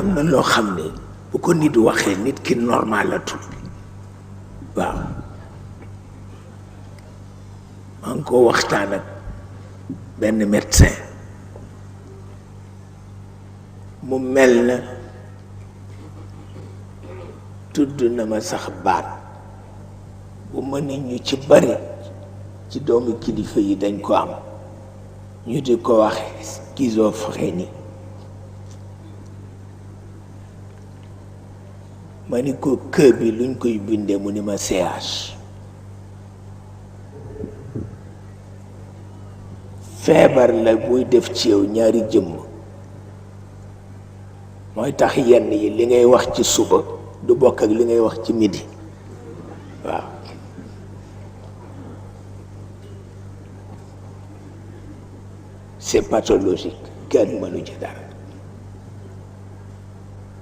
am na loo xam ne bu ko nit waxee nit ki normalatul waaw maa ngi ko waxtaan ak benn médecin mu mel na tudd na ma sax baat bu ma nit ñu ci bari ci doomu kilifa yi dañ ko am ñu di ko wax schizophrénie ma ni ko kër bi luñ koy bindee mu ni ma CH feebar la buy def ci yow ñaari jëmm mooy tax yenn yi li ngay wax ci suba du bokk ak li ngay wax ci midi waaw c'est pathologique kenn mënu ci dara